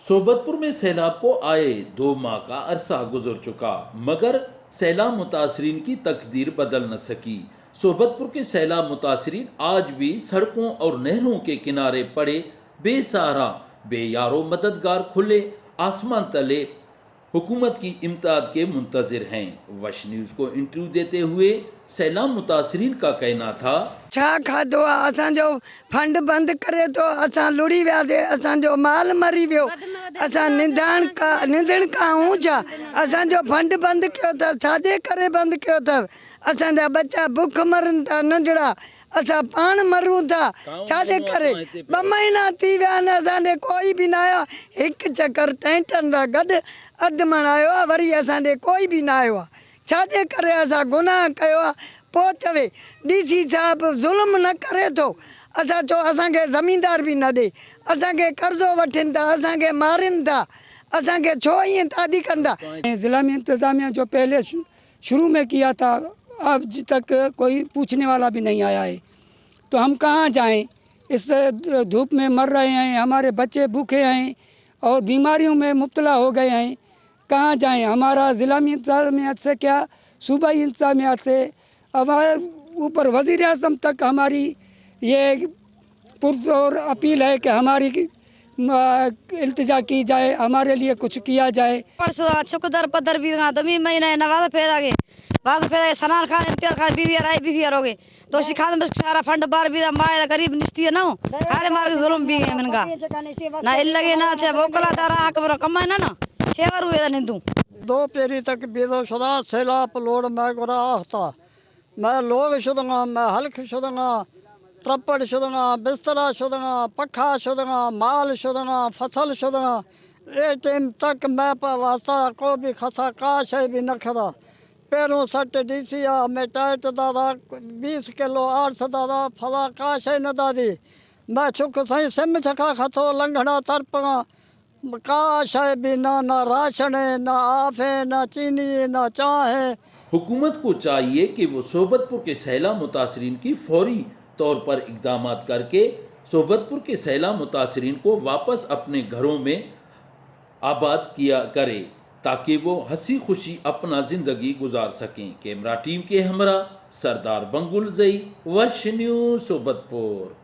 सोहबतपुर में सैलाब को आए 2 माह का अरसा गुजर चुका, मगर सैलाब मुतासरीन की तकदीर बदल न सकी। सोहबतपुर के सैलाब मुतासरीन आज भी सड़कों और नहरों के किनारे पड़े बेसहारा, बेयारो मददगार खुले आसमान तले हुकूमत की इमदाद के मुंतज़िर हैं। वश न्यूज़ को इंटरव्यू देते हुए सैलाब मुतासरीन का कहना था, छा खाधो आहे? असांजो फंड बंदि करे थो, असां लुड़ी वियासीं, असांजो माल मरी वियो, असां निंदण खां आऊं छा? असांजो फंड बंदि कयो अथव, छाजे करे बंदि कयो अथव? असांजा बच्चा बुख मरनि था, नंढड़ा, असां पाण मरूं था, छाजे करे? 2 महीना थी विया आहिनि, असांॾे कोई बि न आयो आहे। हिकु चकर टेंटनि सां गॾु अधु मण आयो आहे, वरी असांॾे कोई बि न आयो आहे। छाजे करे असां गुनाह कयो आहे? पोइ चवे डी सी साहब ज़ुल्म न करे थो, असां चओ असांखे ज़मींदार बि न ॾे, असांखे कर्ज़ो वठनि था, असांखे मारनि था, असांखे छो ईअं तादी कंदा? ज़िला में इंतज़ामिया जो पहले शुरू में किया था, अब तक कोई पूछने वाला भी नहीं आया है, तो हम कहाँ जाएं? इस धूप में मर रहे हैं, हमारे बच्चे भूखे हैं और बीमारियों में मुब्तला हो गए हैं, कहाँ जाएं? हमारा ज़िला में इंतज़ामिया से क्या, सूबाई इंतज़ामिया से, हमारे ऊपर वज़ीर आज़म तक हमारी ये पुरजोर अपील है कि हमारी इल्तिजा की जाए, हमारे लिए कुछ किया जाए। परसों छुकदर पदर भी दमी महीने नवाज फेरा गए, बाद फेरा सनान खान इम्तियाज खान बीदिया राय बीदिया रोगे दोषी खान बस सारा फंड बार बीदा माए गरीब निस्ती है ना, हारे मार जुल्म भी है मनका ना इल लगे ना थे बोकला दारा अकबर कमाए ना ना सेवर हुए निंदू। 2 पेरी तक बीदो सदा सैलाब लोड़ मैं गुरा आफ्ता, मैं लोग शुदगा, मैं हल्क शुदगा, त्रपड़ शुदगा, बिस्तरा शुदगा, पखा शुदगा, माल शुदगा, फसल शुदगा। ए टाइम तक मैं वास्ता को भी खसा का शे भी न खदा। पैरों सट डी सी आ मैं टाइट दादा 20 किलो 8 दादा फला का शे न दादी। मैं छुक साईं सिम छखा खथो लंघना तरपगा का शे भी ना, ना राशन है, ना आफ है, ना चीनी है, ना चाह है। हुकूमत को चाहिए कि वो सोहबतपुर के सैलाब मुतासरीन की फौरी तौर पर इकदामात करके सोहबतपुर के सैलाब मुतासरीन को वापस अपने घरों में आबाद किया करे, ताकि वो हंसी खुशी अपना ज़िंदगी गुजार सकें। कैमरा टीम के हमरा सरदार बंगुलजई, वश न्यूज़, सोहबतपुर।